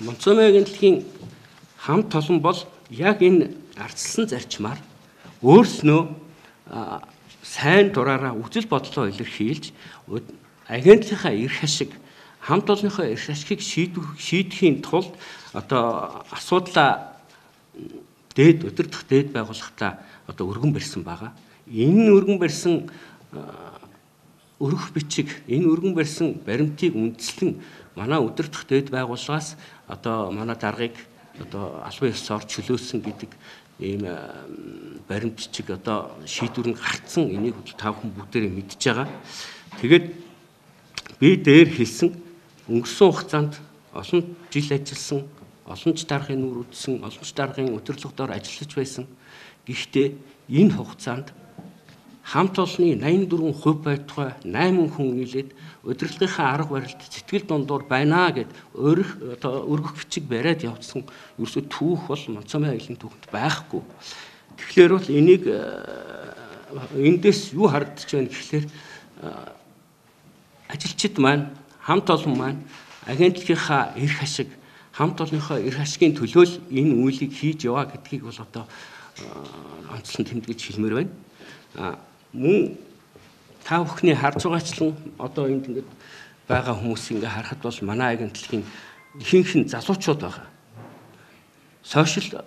Монцоомой агентлагийн хамт олон бол яг энэ ардчилсан зарчмаар өөрснөө сайн дураараа үзэл бодлоо илэрхийлж агентлагийнхаа эрх ашиг, хамт олонныхоо эрх ашигыг шийдэхийн тулд одоо асуудлаа дээд удирдах дээд байгууллагатаа одоо өргөн барьсан байгаа. Энэ өргөн барьсан өргөх бичиг, энэ өргөн барьсан баримтыг үндэслэн манай удирдах дээд байгууллагаас одоо манай даргаыг одоо албан ёсоор чөлөөсөн гэдэг ийм баримт бичиг одоо шийдвэр нь гарцсан. Энийг та бүхэн бүгдээрээ мэдж байгаа. Тэгээд би дээр хэлсэн өнгөрсөн хугацаанд олон жил ажилласан, олон ч даргын нүүр үзсэн, олон ч даргын удирдлага дор ажиллаж байсан. Гэхдээ энэ хугацаанд хамт олонны 84% байтугай 8 хүн нийлээд удирдлагынхаа арга барилд сэтгэл дундуур байна гэд одоо өргөх бичиг бариад явуулсан ерөөсөө түүх бол Монцоомой агентлагийн түүхэнд байхгүй. Тэгэхээр бол энийг эндээс юу харагдаж байна гэхлээр ажилчид маань, хамт олон маань агентлагийнхаа эрх ашиг, хамт олонныхоо эрх ашигын төлөө л энэ үйлийг хийж яваа гэдгийг бол одоо онцлон тэмдэглэж хэлмээр байна. Мөн та бүхний харж байгаачлан одоо энд ингээд байгаа хүмүүс ингээ харахад бол манай агентлагийн ихэнх нь залуучууд байгаа. Сошиал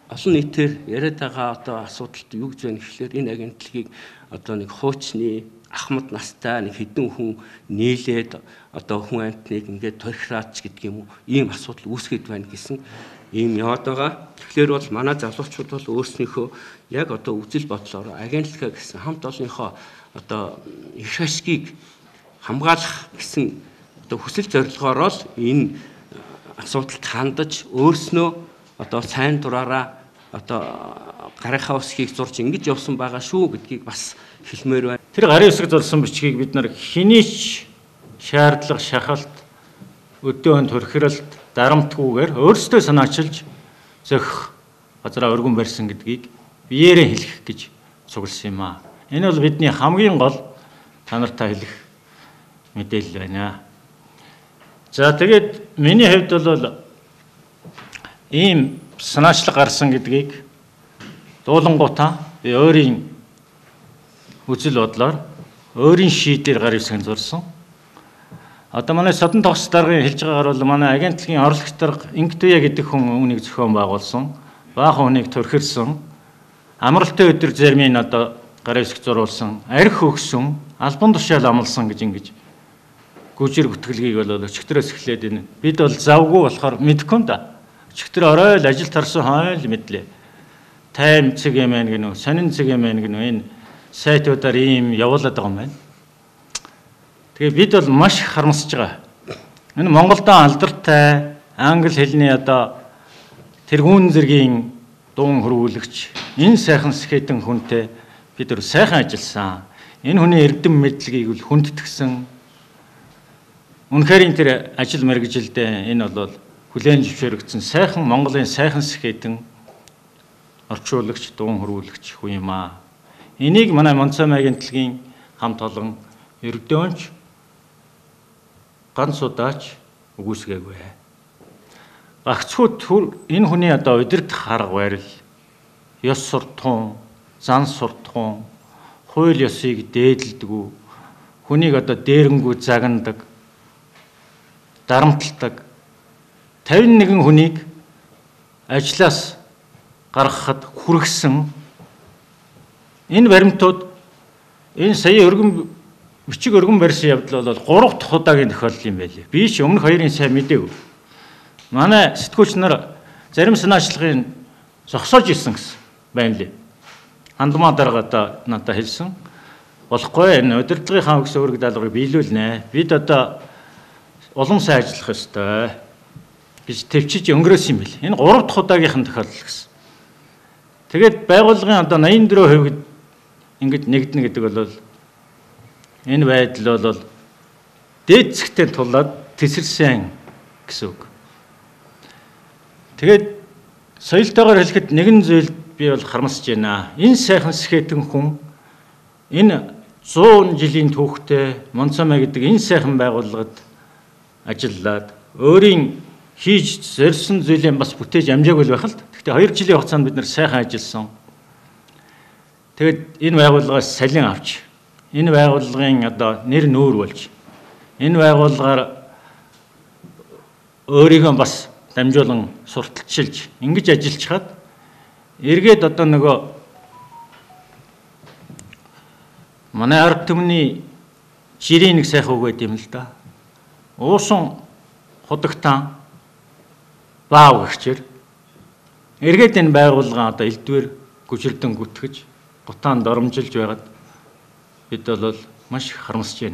олон нийтээр яриад байгаа одоо асуудалд юу гэж байна гэхлээр энэ агентлагийг одоо нэг хуучны ахмад настай нэг хэдэн хүн нийлээд одоо хүн амьтныг ингээд торхираач гэдэг юм уу, ийм асуудал үүсгээд байна гэсэн ийм яваад байгаа. Тэгэхээр бол манай залуучууд бол өөрснийхөө яг одоо үзэл бодлоор агентлагаа гэсэн хамт олонныхоо одоо эрх ашигыг хамгаалах гэсэн одоо хүсэл зорилгоороо л энэ асуудалд хандаж өөрснөө одоо сайн дураараа одоо гарынхаа үсгийг зурж ингэж явсан байгаа шүү гэдгийг бас хэлмээр байна. Тэр гарын үсэг зурсан бичгийг бид нар хэний ч шаардлага, шахалт, өдөөн төрхирэлт, дарамтгүйгээр өөрсдөө санаачилж зохих газраа өргөн барьсан гэдгийг биеэрээ хэлэх гэж цугласан юм аа. Энэ бол бидний хамгийн гол та нартай хэлэх мэдээлэл байна. За тэгээд миний хувьд бол ийм санаачлаг гарсан гэдгийг дуулангуудаа би өөрийн үзэл бодлоор өөрийн шийдээр гар үсэг зурсан. Одоо манай Содон тогс даргын хэлж байгаагаар бол манай агентлагийн орлогч дарга Инктуя гэдэг хүн үүнийг зохион байгуулсан, баахан хүнийг төрхирсэн, амралтын өдөр зарим нь одоо гар үсэг зурулсан, арх өгсөн, албан тушаал амлсан гэж ингэж гүжир гүтгэлгийг бол өчигдрөөс эхлээд энэ бид бол завгүй болохоор мэдэхгүй юм да. Өчигдөр орой л ажил тарсан хойл мэдлээ. Тайм цэг юм байна гэнэ үү, сонин цэг юм байна гэнэ үү, энэ сайтуудаар ийм явуулаад байгаа юм байна. Тэгээ бид бол маш их харамсаж байгаа. Энэ Монголдоо алдартай англи хэлний одоо тэргүүн зэргийн дуун хөрвүүлэгч энэ сайхан сэхэтэн хүнтэй бид нар сайхан ажилласан. Энэ хүний эрдэм мэдлэгийг бол хүндэтгсэн. Үнэхээр энэ тэр ажил мэргэжилдээ энэ бол хүлээн зөвшөөрөгдсөн сайхан Монголын сайхан сэхэтэн орчуулагч, дуун хөрвүүлэгч хүн юм аа. Энийг манай Монцоомой агентлагийн хамт олон ердөөнч ганц удаач үгүйсгээгүй. Гагцхүү төр энэ хүний одоо удирдах арга барил, ёс суртахуун, зан суртахуун, хууль ёсыг дээдэлдэггүй, хүнийг одоо дээрэнгүү загнадаг, дарамталдаг 51 хүнийг ажлаас гаргахад хүргэсэн энэ баримтууд энэ сая өргөн бичиг өргөн барьсан явдал бол 3 дахь удаагийн тохиолдол юм байлээ. Би ч өмнөх хоёрын сайн мдээгүй. Манай сэтгүүлч нар зарим санаачлагын зогсоож исэн гэсэн байна лээ. Хандмаа дарга одоо надад хэлсэн. Болохгүй энэ удирдлагын өгсөн үүрэг даалгаврыг биелүүлнэ. Бид одоо улам сайн ажиллах ёстой гэж төвчиж өнгөрөөсөн юм бэл. Энэ 3 дахь удаагийнх нь тохиолдол гэсэн. Тэгээд байгууллагын одоо 84% ингэж нэгдэнэ гэдэг бол энэ байдал бол дээд зэгтээ тулаад тесэрсэн гэсэн үг. Тэгээд соёлтойгоор хэлэхэд нэгэн зүйл би бол харамсаж байна. Энэ сайхан сэхэтэн хүн энэ 100 жилийн түүхтэй Монцоомой гэдэг энэ сайхан байгууллагад ажиллаад өөрийн Хийж зорьсон зүйлээ бас бүтээж амжаагүй л байх л. Гэхдээ 2 жилийн хугацаанд бид нар сайхан ажилласан. Тэгээд энэ байгууллагаас салин авч, энэ байгууллагын одоо нэр нүүр болж, энэ байгууллагаар өөрийгөө бас дамжуулан сурталчилж ингэж ажиллачхад эргээд одоо нөгөө манай ард түмний жирийн нэг сайхан үг байд юм л да. Уусан худагтаан баав гэгчээр эргээд энэ байгууллага одоо элдвэр гүжирдэн гүтгэж гутаан доромжилж байгаад бид бол маш их харамсаж байна.